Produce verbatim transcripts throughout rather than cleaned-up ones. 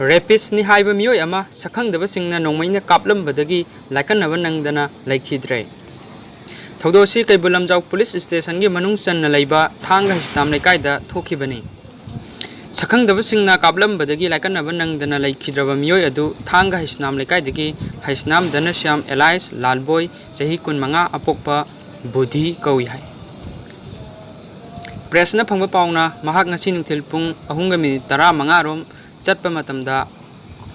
ꯔꯦꯄꯤꯁꯅꯤ ꯍꯥꯏꯕ ꯃꯤꯑꯣꯏ ꯑꯃ ꯁꯛꯈꯪꯗꯕꯁꯤꯡꯅ ꯅꯣꯡꯃꯩꯅ ꯀꯥꯞꯂꯝꯕꯗꯒꯤ ꯂꯥꯏꯀꯠꯅꯕ ꯅꯪꯗꯅ ꯂꯩꯈꯤꯗ꯭ꯔꯦ꯫ ꯊꯧꯗꯣꯛ ꯑꯁꯤ ꯀꯩꯕꯨꯜ ꯂꯝꯖꯥꯎ ꯄꯨꯂꯤꯁ ꯁ꯭ꯇꯦꯁꯟꯒꯤ ꯃꯅꯨꯡ ꯆꯟꯅ ꯂꯩꯕ ꯊꯥꯡꯒ ꯍꯩꯁꯅꯥꯝ ꯂꯩꯀꯥꯏꯗ ꯊꯣꯛꯈꯤꯕꯅꯤ꯫ ꯁꯛꯈꯪꯗꯕꯁꯤꯡꯅ ꯀꯥꯞꯂꯝꯕꯗꯒꯤ ꯂꯥꯏꯀꯠꯅꯕ ꯅꯪꯗꯅ ꯂꯩꯈꯤꯗ꯭ꯔꯕ ꯃꯤꯑꯣꯏ ꯑꯗꯨ ꯊꯥꯡꯒ ꯍꯩꯁꯅꯥꯝ ꯂꯩꯀꯥꯏꯗꯒꯤ ꯍꯩꯁꯅꯥꯝ ꯙꯅꯁ꯭ꯌꯥꯝ alias ꯂꯥꯜꯕꯣꯏ, ꯆꯍꯤ ꯀꯨꯟꯃꯉꯥ, ꯑꯄꯣꯛꯄ ꯕꯨꯙꯤ ꯀꯧꯏ ꯍꯥꯏ꯫ ꯄ꯭ꯔꯦꯁꯅ ꯐꯪꯕ ꯄꯥꯎꯅ, ꯃꯍꯥꯛ ꯉꯁꯤ ꯅꯨꯡꯊꯤꯜ ꯄꯨꯡ ꯑꯍꯨꯝꯒ ꯃꯤꯅꯤꯠ ꯇꯔꯥꯃꯉꯥ ꯔꯣꯝ ꯆꯠꯄ ꯃꯇꯝꯗ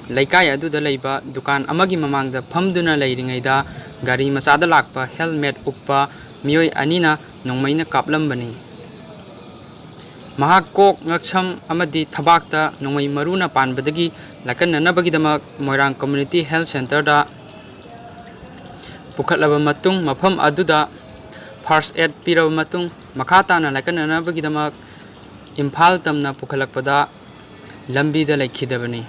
ꯂꯩꯀꯥꯏ ꯑꯗꯨꯗ ꯂꯩꯕ ꯗꯨꯀꯥꯟ ꯑꯃꯒꯤ ꯃꯃꯥꯡꯗ ꯐꯝꯗꯨꯅ ꯂꯩꯔꯤꯉꯩꯗ ꯒꯥꯔꯤ ꯃꯆꯥꯗ ꯂꯥꯛꯄ helmet ꯎꯞꯄ ꯃꯤꯑꯣꯏ ꯑꯅꯤꯅ ꯅꯣꯡꯃꯩꯅ ꯀꯥꯞꯂꯝꯕꯅꯤ꯫ ꯃꯍꯥꯛ ꯀꯣꯛ, ꯉꯛꯁꯝ ꯑꯃꯗꯤ ꯊꯕꯥꯛꯇ ꯅꯣꯡꯃꯩ ꯃꯔꯨꯅ ꯄꯥꯟꯕꯗꯒꯤ ꯂꯥꯏꯀꯠꯅꯅꯕꯒꯤꯗꯃꯛ ꯃꯣꯏꯔꯥꯡ Community Health Centreꯗ ꯄꯨꯈꯠꯂꯕ ꯃꯇꯨꯡ, ꯃꯐꯝ ꯑꯗꯨꯗ first aid ꯄꯤꯔꯕ ꯃꯇꯨꯡ, ꯃꯈꯥ ꯇꯥꯅ ꯂꯥꯏꯀꯠꯅꯅꯕꯒꯤꯗꯃꯛ ꯏꯝꯐꯥꯜ ꯇꯝꯅ ꯄꯨꯈꯠꯂꯛꯄꯗ ꯂꯝꯕꯤꯗ ꯂꯩꯈꯤꯗꯕꯅꯤ꯫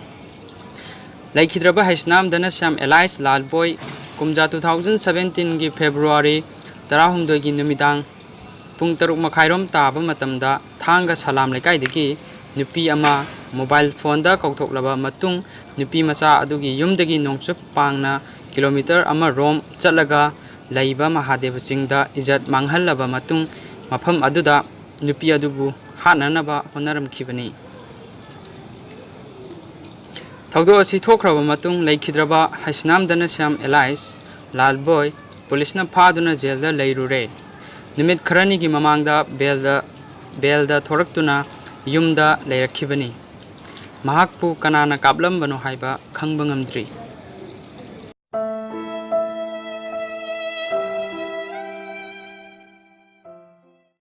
ꯂꯩꯈꯤꯗ꯭ꯔꯕ ꯍꯩꯁꯅꯥꯝ ꯙꯅꯁ꯭ꯌꯥꯝ alias ꯂꯥꯜꯕꯣꯏ, ꯀꯨꯝꯖꯥ two thousand seventeenꯒꯤ February ꯇꯔꯥꯍꯨꯝꯗꯣꯏꯒꯤ ꯅꯨꯃꯤꯗꯥꯡ ꯄꯨꯡ ꯇꯔꯨꯛ ꯃꯈꯥꯏꯔꯣꯝ ꯇꯥꯕ ꯃꯇꯝꯗ ꯊꯥꯡꯒ ꯁꯂꯥꯝ ꯂꯩꯀꯥꯏꯗꯒꯤ ꯅꯨꯄꯤ ꯑꯃ mobile phoneꯗ ꯀꯧꯊꯣꯛꯂꯕ ꯃꯇꯨꯡ, ꯅꯨꯄꯤ ꯃꯆꯥ ꯑꯗꯨꯒꯤ ꯌꯨꯝꯗꯒꯤ ꯅꯣꯡꯆꯨꯞ ꯄꯥꯡꯅ kilometre ꯑꯃ ꯔꯣꯝ ꯆꯠꯂꯒ ꯂꯩꯕ ꯃꯍꯥꯗꯦꯕ ꯆꯤꯡꯗ ꯏꯖꯠ ꯃꯥꯡꯍꯜꯂꯕ ꯃꯇꯨꯡ, ꯃꯐꯝ ꯑꯗꯨꯗ ꯅꯨꯄꯤ ꯑꯗꯨꯕꯨ ꯍꯥꯠꯅꯅꯕ ꯍꯣꯠꯅꯔꯝꯈꯤꯕꯅꯤ꯫ ꯊꯧꯗꯣꯛ ꯑꯁꯤ ꯊꯣꯛꯈ꯭ꯔꯕ ꯃꯇꯨꯡ, ꯂꯩꯈꯤꯗ꯭ꯔꯕ ꯍꯩꯁꯅꯥꯝ ꯙꯅꯁ꯭ꯌꯥꯝ alias ꯂꯥꯜꯕꯣꯏ ꯄꯨꯂꯤꯁꯅ ꯐꯥꯗꯨꯅ ꯖꯦꯜꯗ ꯂꯩꯔꯨꯔꯦ꯫ ꯅꯨꯃꯤꯠ ꯈꯔꯅꯤꯒꯤ ꯃꯃꯥꯡꯗ ꯕꯦꯜꯗ, ꯕꯦꯜꯗ ꯊꯣꯔꯛꯇꯨꯅ ꯌꯨꯝꯗ ꯂꯩꯔꯛꯈꯤꯕꯅꯤ꯫ ꯃꯍꯥꯛꯄꯨ ꯀꯅꯥꯅ ꯀꯥꯞꯂꯝꯕꯅꯣ ꯍꯥꯏꯕ ꯈꯪꯕ ꯉꯝꯗ꯭ꯔꯤ꯫